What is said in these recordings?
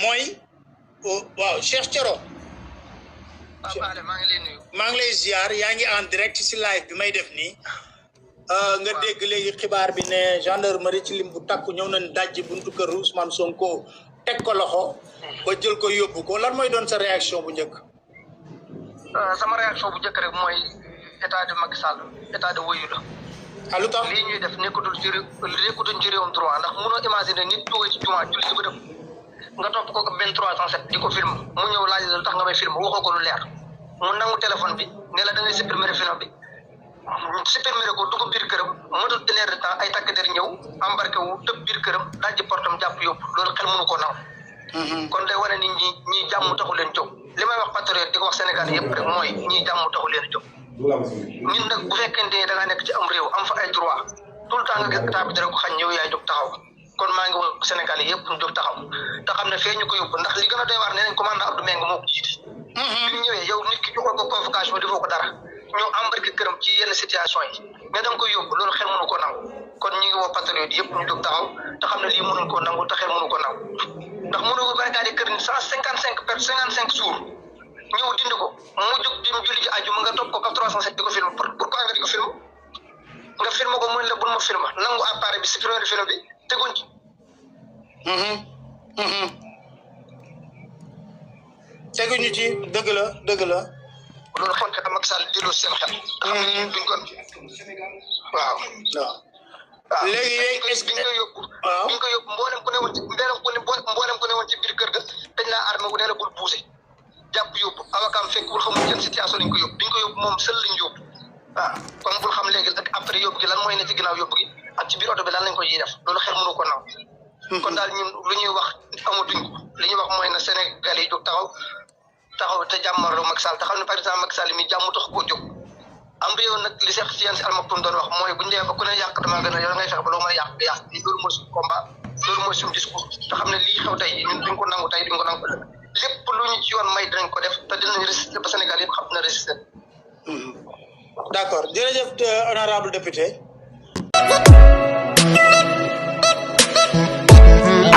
mooy waaw Cheikh Thioro. maa ngi lay ziar yaa ngi en direct ci live bi may def nii. nga dégg léegi xibaar bi ne gendarmerie ci lim bu takku ñëw nañ dajji buntu kër Ousmane Sonko teg ko loxo ba jël ko yóbbu ko lan mooy doon sa réaction bu njëkk. sama réaction bu njëkk rek mooy état de Macky Sall état de woyu la. lu tax lii ñuy def nekkutul ci réewum droit ndax mënoo imaginer nit duggee ci jumaa julli si bëtam nga topp ko 2307 di ko film mu ñëw laaj la lu tax nga may film waxoo ko lu leer mu nangu téléphone bi ne la da ngay supprimer film bi supprimer ko dugg biir këram matul une heure de temps ay takk der ñëw embarqué wu tëb biir këram dajji portam jàpp yóbbu loolu xel mënu ko naw. kon day wane ni ñi jàmm taxu leen jóg li may wax patriote di ko wax Sénégal yëpp rek mooy ñi jàmm taxu leen jóg. ñun nag bu fekkente ne da ngaa nekk ci am réew am fa ay droit tout le temps nga gis état bi dara ko xañ yow yaay jóg taxaw kon maa ngi wax Sénégal yëpp ñu jóg taxaw te xam ne fee ñu ko yóbbu ndax li gën a doy waar nee nañ commandant Abdou Mbengue moo ko jiite. bi ñu ñëwee yow nit ki joxoo ko convocation defoo ko dara ñoo embarqué këram ci yenn situation yi mais da nga koy yóbbu loolu xel mënu ko nangu kon ñu ngi woo patriote yëpp ñu jóg taxaw te xam ne lii mënuñ koo nangu te xel mënu ko nangu ndax mënu ko barricade kër ni 155 jours ñëw dindi ko mu jóg di julli ji aju nga topp ko 307 di ko film pourquoi nga di ko film nga film ko muy la bul ma film nangu appareil bi supprimer film bi teguñ ci. teguñu ci dëgg la. loolu xool kat Macky Sall delloo seen xel. duñ ko waaw. léegi est-ce que biñ ko yóbbu mboolem ku ne woon ci biir kër ga dañ laa armé wu ne la bul poussé jàpp yóbbu avocat fekk bul xamul seen situation lañ ko yóbbu biñ ko yóbbu moom seul lañ yóbbu waaw kon bul xam léegi ak après yóbbu gi lan mooy ne ci ginnaaw yóbbu gi ak ci biir oto bi lan lañ ko yiy def loolu xel mënu ko naw. kon daal ñun lu ñuy wax amatuñ ko li ñuy wax mooy na Sénégal yi jóg taxaw te jàmmarloo Macky Sall te xam ne par exemple Macky Sall mi jàmm tax koo jóg am réew nag li Cheikh Tidiane Sy Al Maktoum doon wax mooy bu ñu demee ba ku ne yàq damaa gën a yow ngay fexe ba loo mën a yàq loolu mooy suñu combat loolu mooy suñu discours te xam ne lii xew tey ñun duñ ko nangu tey duñ ko nangu lépp lu ñu ci yoon may dinañ ko def te dinañ résister ba Sénégal yëpp xam na résister. D'accord jërëjëf honorable député.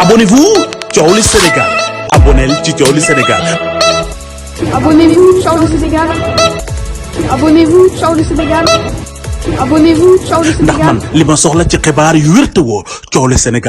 Abonnez-vous Thiowli Sénégal abonnel ci Thiowli Sénégal. Abonnez-vous Thiowli Sénégal. Abonnez-vous Thiowli Sénégal. Abonnez-vous Thiowli Sénégal. ndax man li ma soxla ci xibaar yu wér te woo Thiowli Sénégal.